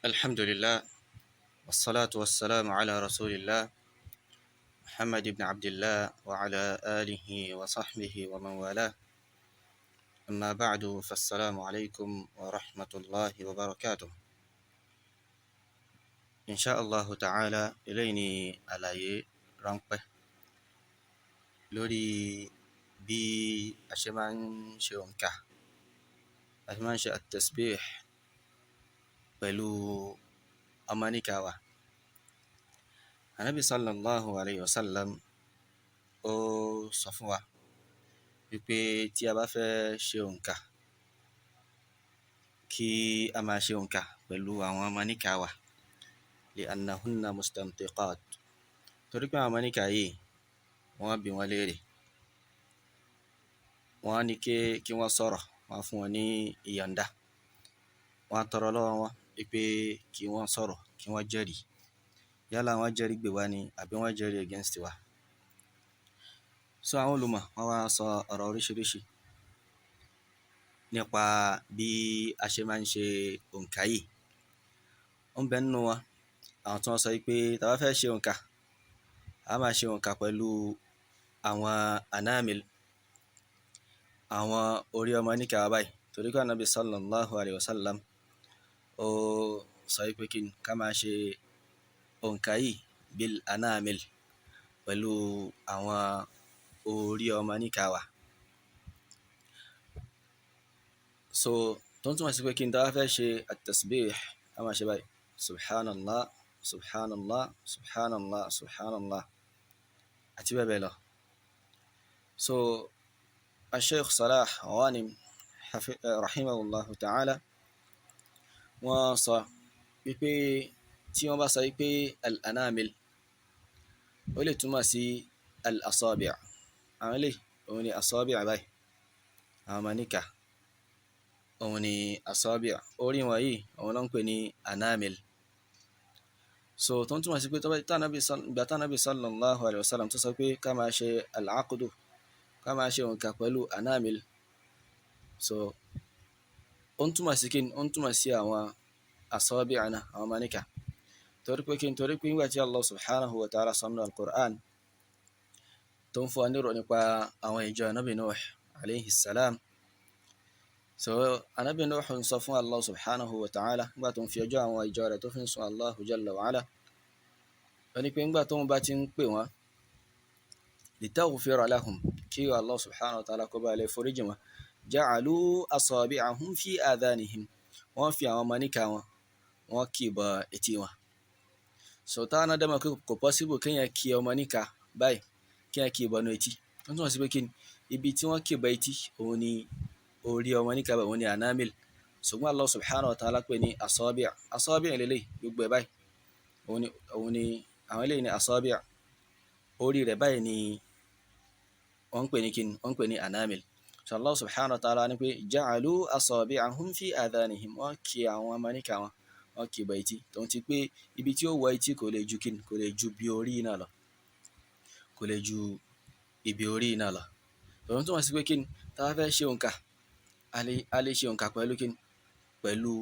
الحمد لله والصلاة والسلام على رسول الله محمد بن عبد الله وعلى آله وصحبه ومن والاه، أما بعد، فالسلام عليكم ورحمة الله وبركاته. إن شاء الله تعالى eléyìí ni àlàyé ráńpẹ́ lórí bí a ṣe máa ń ṣe òǹkà, a ṣe máa ń ṣe at-tasbih pẹ̀lú ọmọ níka wa. Ànábì sallallahu alayhi wa sallam ó sọ fún wa wípé tí a bá fẹ́ ṣe òǹkà, kí a máa ṣe òǹkà pẹ̀lú àwọn ọmọ níka wa, li'annahunna mustantiqat, torí pé àwọn ọmọ níka yìí, wọ́n bi wọ́n léèrè, wọ́n á ní kí wọ́n sọ̀rọ̀, wọ́n á fún wọn ní ìyọ̀ǹda, wọ́n á tọrọ lọ́wọ́ wọn wípé kí wọ́n sọ̀rọ̀, kí wọ́n jẹ́rìí, yálà wọ́n jẹ́rìí gbè wá ni àbí wọ́n jẹ́rìí against wa. So àwọn olùmọ̀ wọ́n wá sọ ọ̀rọ̀ oríṣiríṣi nípa bí a ṣe máa ń ṣe òǹkà yìí. Ó ń bẹ nínú wọn àwọn tí wọ́n sọ wípé tá a bá fẹ́ ṣe òǹkà, a máa ṣe òǹkà pẹ̀lú àwọn anamil, àwọn orí ọmọ níka wa báyìí, torí pé Ànábì sallallahu alayhi wa sallam ó sọ wípé kí ni ká máa ṣe òǹkà yìí bil anamil, pẹ̀lú àwọn orí ọmọ níka wa. So tó ń túmọ̀ sí pé kí ni tá a bá fẹ́ ṣe at-tasbih, a máa ṣe báyìí: subhanallah, subhanallah, subhanallah, subhanallah, àti bẹ́ẹ̀ bẹ́ẹ̀ lọ. So Sheikh Salah Ghanim rahimahullahu ta'ala wọ́n sọ wípé tí wọ́n bá sọ wípé al-anamil, ó lè túmọ̀ sí al-asabi', àwọn eléyìí òun ni asabi' báyìí, àwọn ọmọ níka òun ni asabi', orí wọn yìí òun ló ń pè ní anamil. So tó ń túmọ̀ sí pé ìgbà tánàbí sallallahu alayhi wa sallam tó sọ pé ká máa ṣe al-aqdu, ká máa ṣe òǹkà pẹ̀lú anamil, so ó ń túmọ̀ sí kí ni? Ó ń túmọ̀ sí àwọn asabi' náà, àwọn ọmọ níka, torí pé kí ni? Torí pé nígbà tí Allah subhanahu wa ta'ala sọ nínú al-Qur'an tó ń fún wa nírò nípa àwọn ìjọ Ànábì Nuh alayhi salam. So Ànábì Nuh ń sọ fún Allah subhanahu wa ta'ala nígbà tó ń fi ọjọ́ àwọn ìjọ rẹ̀ tó fi ń sun Allahu jalla wa ala, ó ní pé nígbà tóun bá ti ń pè wọ́n, litaghfira lahum, kí Allah subhanahu wa ta'ala kó bá lè foríjì wọn, ja'alu asabi'ahum fi adhanihim, wọ́n fi àwọn ọmọ níka wọn, wọ́n kì í bọ etí wọn. So táwọn náà dẹ́mọ̀ pé kò possible kéèyàn kí ọmọ níka báyìí, kéèyàn kì í bọnú etí. Ó túmọ̀ sí pé kí ni ibi tí wọ́n kì í bọ etí, òun ni orí ọmọ níka báyìí, òun ni anamil. Ṣùgbọ́n Allah subhanahu wa ta'ala pè ní asabi', asabi' lélẹ́yìí gbogbo ẹ̀ báyìí, òun ni àwọn eléyìí ní asabi', orí rẹ̀ báyìí ni wọ́n ń pè ní kíni? Wọ́n ń pè ní anamil. So Allah subhanahu wa ta'ala ní pé ja'alu asabi'ahum fi adhanihim, wọ́n kì àwọn ọmọ níka wọn, wọ́n kì í bọ etí, tòun ti pé ibi tí ó wọ etí kò lè ju kíni? Kò lè ju bí orí náà lọ, kò lè ju ibi orí náà lọ. Tòun túmọ̀ sí pé kíni tá a bá fẹ́ ṣe òǹkà, a lè ṣe òǹkà pẹ̀lú kíni? Pẹ̀lú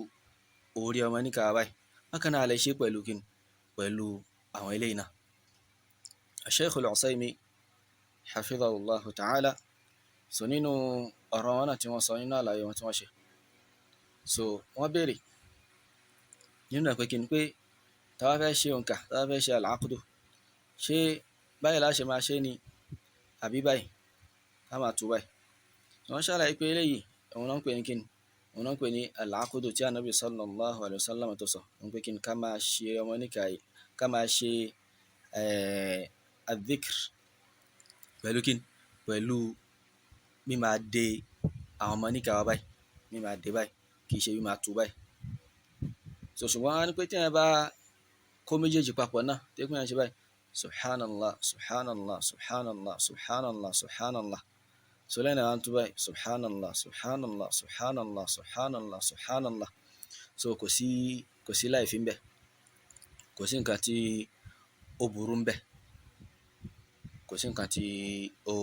orí ọmọ níka wa báyìí. Bákan náà, a lè ṣe pẹ̀lú kíni? Pẹ̀lú àwọn eléyìí náà. Sheikh Al-Usaymi hafidhahullahu ta'ala so nínú ọ̀rọ̀ wọn náà tí wọ́n sọ nínú àlàyé wọn tí wọ́n ṣe, so wọ́n béèrè nínú ẹ̀ pé kí ni pé tá a bá fẹ́ ṣe òǹkà, tá a bá fẹ́ ṣe al-aqdu, ṣé báyìí la ṣe máa ṣe ni àbí báyìí ká máa tú báyìí? Wọ́n ṣàlàyé pé eléyìí òun náà ń pè ní kíni? Òun náà ń pè ní al-aqdu tí Ànábì sallallahu alayhi wa sallam tó sọ, òun pé kíni ká máa ṣe ọmọ níka yìí, ká máa ṣe adh-dhikr pẹ̀lú kíni? Pẹ̀lú mímáa de àwọn ọmọ níka wa báyìí, mímáa de báyìí, kì í ṣe mímáa tú báyìí. So ṣùgbọ́n wọ́n ní pé tí èèyàn bá kó méjèèjì papọ̀ náà, tí èèyàn ṣe báyìí: subhanallah, subhanallah, subhanallah, subhanallah, subhanallah, so lẹ́yìn náà wọ́n tún báyìí: subhanallah, subhanallah, subhanallah, subhanallah, subhanallah, so kò sí láìfí ńbẹ̀, kò sí nǹkan tí ó burú ńbẹ̀, kò sí nǹkan tí ó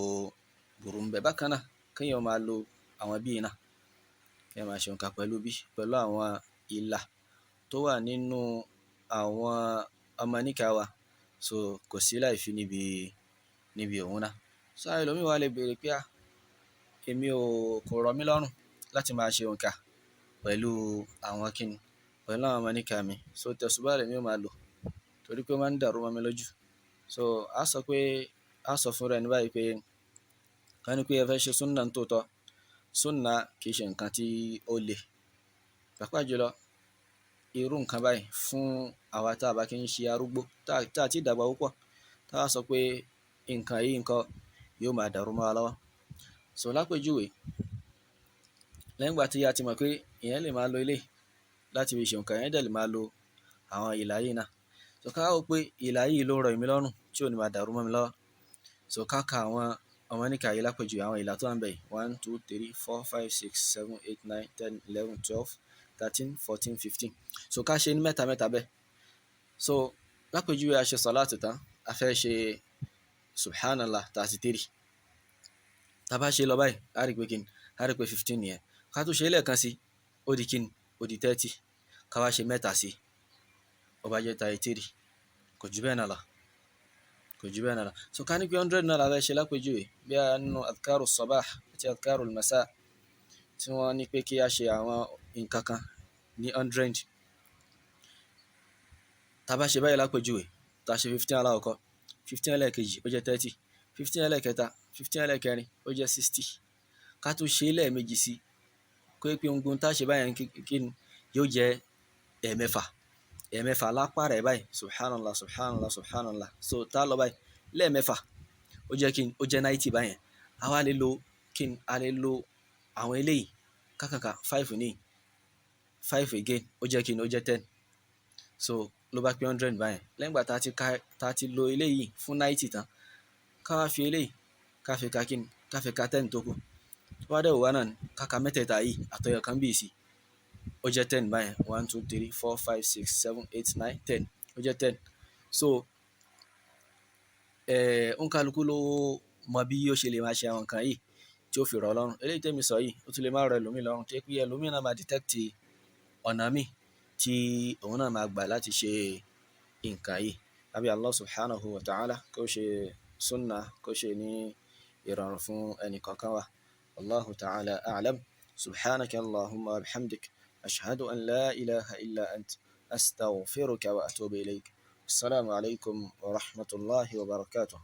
burú ńbẹ̀. Bákan náà, kéèyàn máa lo àwọn bíi náà, kéèyàn máa ṣe òǹkà pẹ̀lú bí, pẹ̀lú àwọn ìlà tó wà nínú àwọn ọmọ níka wa, so kò sí láì fi níbi òun náà. So àwọn ẹlòmíì wá lè béèrè pé èmi ò kò rọ̀ mí lọ́rùn láti máa ṣe òǹkà pẹ̀lú àwọn kíni, pẹ̀lú àwọn ọmọ níka mi, so tẹ̀sùbá lèmi ò máa lò torí pé ó máa ń dàrú mọ́ mi lójú. So a sọ pé a sọ fún rẹ ní báyìí pé ká ní pé ẹ fẹ́ ṣe súnà ní tòótọ́, súnà kì í ṣe nǹkan tí ó le, pàápàá jùlọ irú nǹkan báyìí fún àwa tá a bá kí ń ṣe arúgbó, tá a ti dàgbà púpọ̀, tá a sọ pé nǹkan yìí nǹkan yóò máa dàrú mọ́ wa lọ́wọ́. So lápèjúwe, lẹ́yìn ìgbà tí a ti mọ̀ pé èèyàn lè máa lo ilé láti fi ṣe nǹkan, èèyàn dẹ̀ lè máa lo àwọn ìlà yìí náà. So ká wò pé ìlà yìí ló rọ èmi lọ́rùn tí ò ní máa dàrú mọ́ mi lọ́wọ́. So ká ka àwọn ọmọ níka yìí lápèjúwe, àwọn ìlà tó wà níbẹ̀ yìí 1 2 3 4 5 6 7 8 9 10 11 12 13 14 15. So ká ṣe ní mẹ́ta mẹ́ta bẹ́ẹ̀. So lápèjúwe, a ṣe sọ̀láàtì tán, a fẹ́ ṣe subhanallah 33. Tá a bá ṣe lọ báyìí, a rí pé kíni, a rí pé 15 nìyẹn. Ká tó ṣe lẹ́ẹ̀kan sí, ó di kíni, ó di 30. Ká wá ṣe mẹ́ta sí, ó bá jẹ́ 33. Kò jù bẹ́ẹ̀ náà lọ, kò jù bẹ́ẹ̀ náà lọ. So ká ní pé 100 náà la fẹ́ ṣe lápèjúwe, bí a nínú adhkaru sabah àti adhkaru masa tí wọ́n ní pé kí a ṣe àwọn nǹkan kan ní 100. Tá a bá ṣe báyìí lápèjúwe, tá a ṣe 15 alákọ̀ọ́kọ́, 15 ẹlẹ́ẹ̀kejì ó jẹ́ 30, 15 ẹlẹ́ẹ̀kẹta, 15 ẹlẹ́ẹ̀kẹrin ó jẹ́ 60. Ká tó ṣe lẹ́ẹ̀mejì sí, kó pé ohun tá a ṣe báyẹn kí ni yóò jẹ́ ẹ̀ẹ̀mẹ́fà, ẹ̀ẹ̀mẹ́fà lápá rẹ̀ báyìí, subhanallah subhanallah subhanallah. So tá a lọ báyìí lẹ́ẹ̀mẹ́fà, ó jẹ́ kí ni, ó jẹ́ 90 báyẹn. A wá lè lo kí ni, a lè lo àwọn eléyìí kákàkà 5 ní 5 again, ó jẹ́ kí ni, ó jẹ́ 10. So ló bá pé 100 báyẹn. Lẹ́yìn ìgbà tá a ti lo eléyìí fún 90 tán, ká wá fi eléyìí ká fi ka kí ni, ká fi ka 10 tó kù. Tó bá dẹ̀ wò wá náà ni, ká ka mẹ́tẹ̀ẹ̀ta yìí àtọyọ̀ kan bí sí, ó jẹ́ 10 báyẹn. 1 2 3 4 5 6 7 8 9 10, ó jẹ́ 10. So òǹkàlùkù ló mọ bí ó ṣe lè máa ṣe àwọn nǹkan yìí tí ó fi rọ̀ lọ́rùn. Eléyìí tẹ́mi sọ yìí, ó tún lè má rọ ẹlòmíì lọ́rùn, tó jẹ́ pé ẹlòmíì náà máa detect ọ̀nà míì tí òun náà máa gbà láti ṣe nǹkan yìí. Àbí Allah subhanahu wa ta'ala kó ṣe sunna, kó ṣe ní ìrọ̀rùn fún ẹnì kọ̀ọ̀kan wa. Wallahu ta'ala a'lam. Subhanaka Allahumma wa bihamdik. Ashhadu an la ilaha illa ant. Astaghfiruka wa atubu ilayk. Assalamu alaikum wa rahmatullahi wa barakatuh.